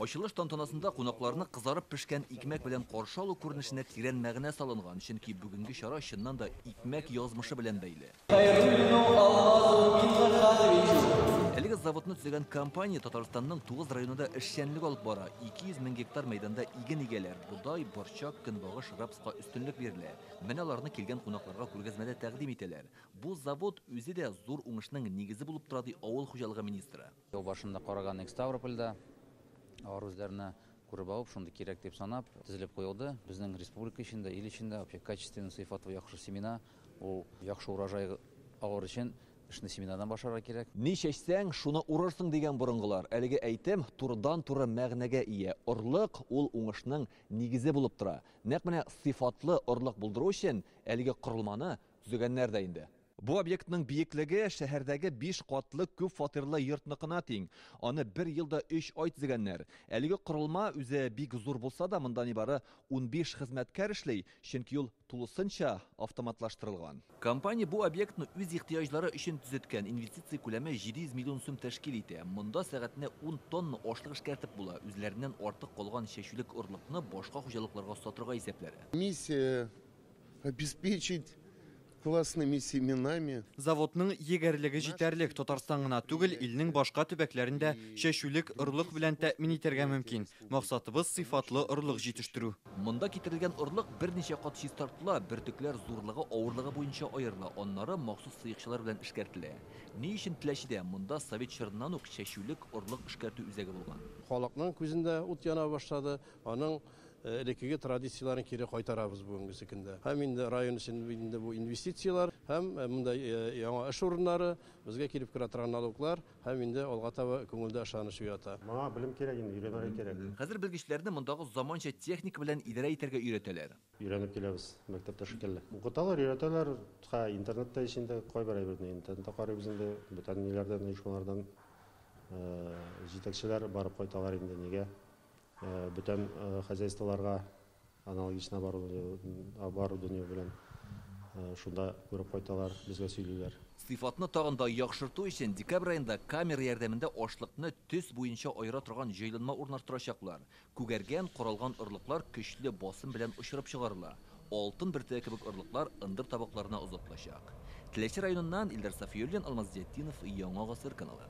Ачылыш тантанасында кунакларны кызарып пешкән икмәк белән каршы алу күренешенә тирән мәгънә салынган, чөнки бүгенге чара чыннан да икмәк язмышы белән бәйле. Хәйруллину Алмазу Миннехановичу. Әлеге заводны төзегән компания Татарстанның 9 районында эшчәнлек алып бара. 200 мең гектар мәйданда иген игәләр. Бодай, борчак, көнбагыш, рапска өстенлек бирелә. Менә аларны килгән кунакларга күргәзмәдә тәкъдим итәләр. Бу завод үзе дә зур уңышның нигезе булып тора, ди авыл хуҗалыгы министры. Ел башында караган Ставропольдә алар үзләренә күреп алып, шундый кирәк дип санап, тезелеп куелды. Безнең республика өчен дә, ил өчен дә вообще качественный, сыйфатлы яхшы семена, ул яхшы урожай алыр өчен эшне семенадан башларга кирәк. Ни чәчсәң, шуны урырсың дигән борынгылар. Әлеге әйтем турыдан-туры мәгънәгә ия. Орлык ул уңышның нигезе булып тора. Нәкъ менә сыйфатлы орлык булдыру өчен әлеге корылманы төзегәннәр дә инде. Бу объектның биеклеге шәһәрдәге 5 катлы күп фатирлы йортныкына тиң. Аны 1 ел да 3 ай төзегәннәр. Әлеге корылма үзе бик зур булса да, монда нибары 15 хезмәткәр эшли, чөнки ул тулысынча автоматлаштырылган. Компания бу объектны үз ихтыяҗлары өчен төзеткән. Инвестиция күләме 700 миллион сум тәшкил итә. Монда сәгатенә 10 тонна ашлык эшкәртеп була. Үзләреннән артык калган чәчүлек орлыкны башка хуҗалыкларга сатырга исәпләре. Миссия обеспечить классными семенами. Заводның егәрлеге җитәрлек. Татарстан гына түгел, илнең башка төбәкләрендә чәчүлек орлык белән тәэмин итәргә мөмкин. Максатыбыз сыйфатлы орлык җитештерү. Монда китерелгән орлык берничә кат чистартыла, бөртекләр зурлыгы, авырлыгы буенча аерыла, аннары махсус сыекчалар белән эшкәртелә. Ни өчен Теләчедә монда совет чорыннан ук чәчүлек орлык эшкәртү үзәге булган? Халыкның күзендә ут яна башлады, аның элеккеге традицияләрен кире кайтарабыз бүгенге көндә. Һәм инде район өчен инде бу инвестицияләр һәм монда яңа эш урыннары, безгә килеп керә торган налоглар һәм инде алга таба күңелдә ышаныч уята. Моңа белем кирәк инде, өйрәнергә кирәк. Хәзер белгечләрне мондагы заманча техника белән идарә итәргә өйрәтәләр. Өйрәнеп киләбез мәктәптә шикелле. Укыталар, өйрәтәләр, интернетта эчендә кайбер әйберне интернетта карыйбыз инде, бүтән ниләрдән, оешмалардан җитәкчеләр барып кайталар инде нигә. Бүтән хозяйстволарга аналогично оборудование белән шунда күреп кайталар, безгә сөйлиләр. Сыйфатны тагын да яхшырту өчен декабрь аенда камера ярдәмендә ашлыкны төс буенча аера торган җайланма урнаштырачаклар. Күгәргән, каралган орлыклар көчле басым белән очырып чыгарыла. Алтын бөртеге кебек орлыклар ындыр табакларына озатылачак. Теләче районыннан Илдар Сафиуллин, Алмаз Зиятдинов, Яңа Гасыр каналы.